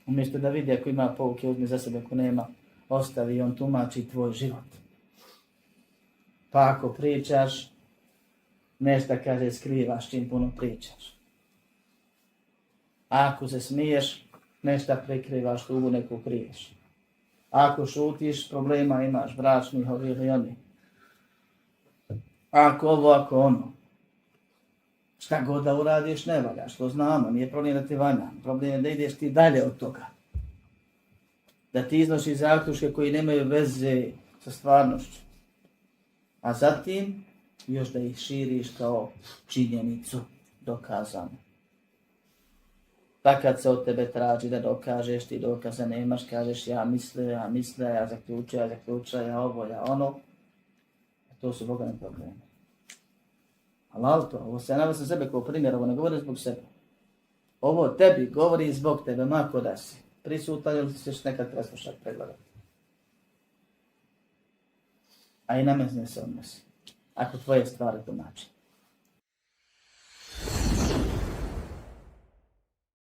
Umjesto da vidi ako ima pouke, uzmi za sebe, ako nema, ostavi, on tumači tvoj život. Pa ako pričaš, nešto kaže skrivaš čim puno pričaš. A ako se smiješ, nešto prikrivaš, tugu neku kriješ. A ako šutiš, problema imaš, bračnih, ovih ili onih. Ako ovo, ako ono. Šta god da uradiš, ne valjaš, to znamo, nije problem da ti valja. Problem je da ideš ti dalje od toga. Da ti iznošiš zaključke koji nemaju veze sa stvarnošću. A zatim, još da ih širiš kao činjenicu dokazanu. Pa kad se od tebe traži da dokažeš, ti dokaza nemaš, kažeš ja misle, ja zaključujem, ja ovo, ja ono. To su bogami problemi. Halal to, ovo se navio sa sebe kao primjer, ovo ne govori zbog sebe. Ovo tebi govori zbog tebe, mako da si. Prisutan ili ćeš nekad preslušati, pregledati. A i na mene se odnosi. Ako tvoje stvari tumači.